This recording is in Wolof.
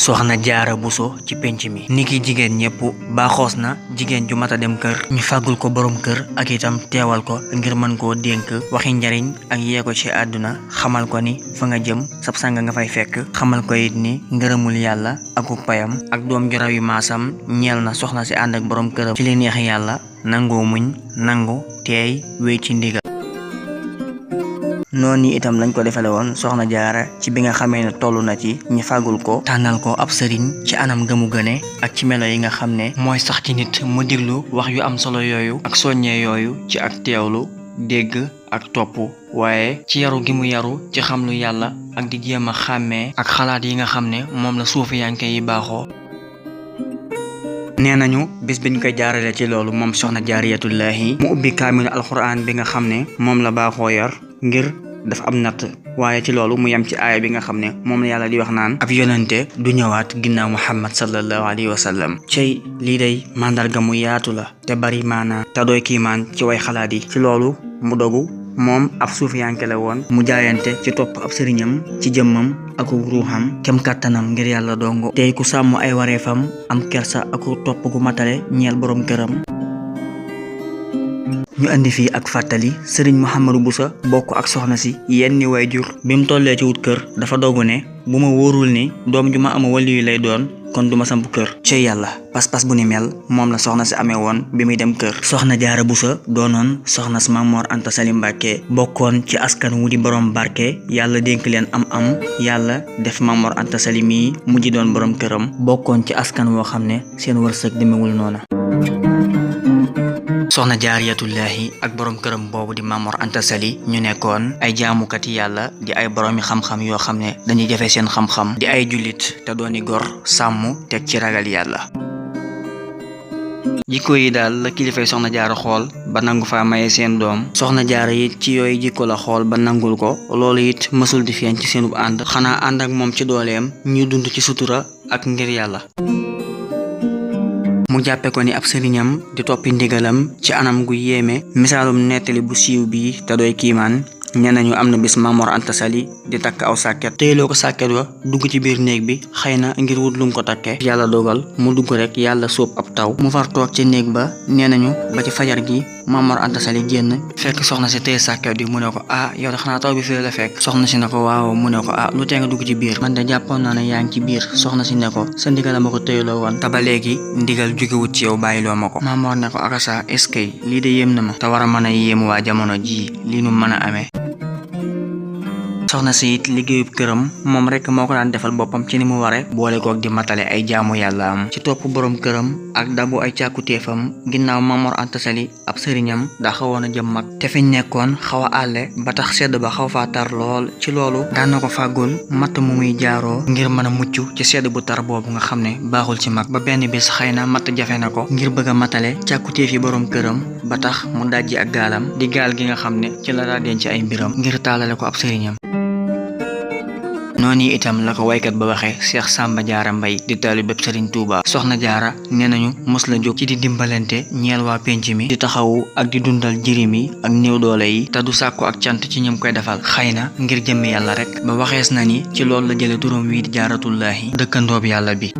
soxna jaara buso ci penc mi niki jigéen ñépp baaxoos na jigéen ju mata dem kër ñu fàggul ko borom kër ak itam teewal ko ngir mën koo dénk waxi njariñ ak yee ko ci àdduna xamal ko ni fa nga jëm sab sanga nga fay fekk xamal ko it ni ngërëmul yàlla aku payam ak doom ju raw yi maasam ñeel na soxna si ànd ak borom këram ci li neex yàlla nangoo muñ nangu teey wéy ci ndigal noonu itam lañ ko defale woon soxna jaara ci bi nga xamee ne toll na ci ñi fàggul ko tànnal ko ab sëriñ ci anam gëmu gëne ak ci melo yi nga xam ne mooy sax ci nit mu diglu wax yu am solo yooyu ak soññee yooyu ci ak teewlu dégg ak topp waaye ci yaru gi mu yaru ci xam lu yàlla ak di jéem a xàmmee ak xalaat yi nga xam ne moom la suufiyanke yi baaxoo nee nañu bis biñ koy jaarale ci loolu moom soxna jaariyatullaahi mu ubbi kaamilu alxuraan bi nga xam ne moom la baaxoo yar ngir dafa am natt waaye ci loolu mu yem ci aaya bi nga xam ne moom la yàlla di wax naan ab yonente du ñëwaat ginnaaw muhammad sallallahu alayhi wa sallam cey lii day màndarga mu yaatu la te bari maanaa te doy kiimaan ci way xalaat yi ci loolu mu dogu moom ab suufiyanke la woon mu jaayante ci topp ab sëriñam ci jëmmam aku ruuxam kem kàttanam ngir yàlla dongo tey ku sàmm ay wareefam am kersa aku topp gu matale ñeel borom këram ñu indi fii ak fàttali sëriñ Mouhamadou Bousso bokk ak soxna si yenn waajur bi mu tollee ci wut kër dafa dogu ne bu ma wóorul ni doom ju ma ama waliyu lay doon kon duma samp kër ci yàlla pas-pas bu ni mel moom la soxna si amee woon bi muy dem kër soxna jaara Bousso doonoon soxna si Maam Mor Anta Sali Mbàkke bokkoon ci askan wu di borom barke yàlla dénk leen am yàlla def Maam Mor Anta Sali mii mujj doon borom këram bokkoon ci askan woo xam ne seen wërsëg demewul noona soxna jaariyatullaahi ak borom këram boobu di Maam Mor Anta Sali ñu nekkoon ay jaamukati yàlla di ay boroomi xam-xam yoo xam ne dañuy jafe seen xam-xam di ay jullit te dooni gor sàmm teg ci ragal yàlla jikko yi daal la kilifay soxna jaara xool ba nangu fa maye seen doom soxna jaara it ci yooyu jikko la xool ba nangul ko loolu it mësul di feeñ ci seenub ànd xanaa ànd ak moom ci dooleem ñuy dund ci sutura ak ngir yàlla mu jàppe ko ni ab sëriñam di toppi ndigalam ci anam gu yéeme misaalum nettali bu siiw bii te doy kiimaan nee nañu am na bis Maam Mor Anta Sali di takk aw sàkket téyloo ko sàkket wa dugg ci biir néeg bi xëy na ngir wut lum ko takke yàlla dogal mu dugg rek yàlla sóob ab taw mu far toog ci néeg ba nee nañu ba ci fajar gi Maam Mor Anta Sali génn fekk soxna si téye sàkket bi mu ne ko yow de xanaa taw bi fii la fekk soxna si ne ko waaw mu ne ko lu tee nga dugg ci biir man de jàppoon naa ne yaa ngi ci biir soxna si ne ko sa ndigal ma ko téyloo woon te ba léegi ndigal jógewut ci yow bàyyiloo ma ko Maam Mor ne ko akasa est-ce que lii de yéem na ma te war a mën a yéem waa jamono jii lii nu mën a amee soxna si it liggéeyub këram moom rek moo ko daan defal boppam ci ni mu ware boole koog di matale ay jaamu yàlla am ci topp borom këram ak dabu ay càkkutéefam ginnaaw Maam Mor Anta Sali ab sëriñam daa xawoon a jëm mag te fiñ nekkoon xaw a àlle ba tax sedd ba xaw faa tar lool ci loolu daan na ko fàggul matt mu muy jaaroo ngir mën a mucc ci sedd bu tar boobu nga xam ne baaxul ci mag ba benn bis xëy na matt jafe na ko ngir bëgg a matale càkkutéef yi borom këram ba tax mu dajji ak gaalam di gaal gi nga xam ne ci la daa denc ay mbiram ngir taalale ko ab sëriñam noonu itam la ko waykat ba waxee Cheikh Samba Jaara Mbay di taalibe bépp Sëriñ Tuuba soxna jaara nee nañu mos la jóg ci di dimbalante ñeel waa penc mi di taxawu ak di dundal jirim yi ak néew doole yi te du sàkku ak cant ci ñëm koy defal xëy na ngir jëmmi yàlla rek ba waxees na ni ci loolu la jële turam wii di jaaratullaahi dëkkandoob yàlla bi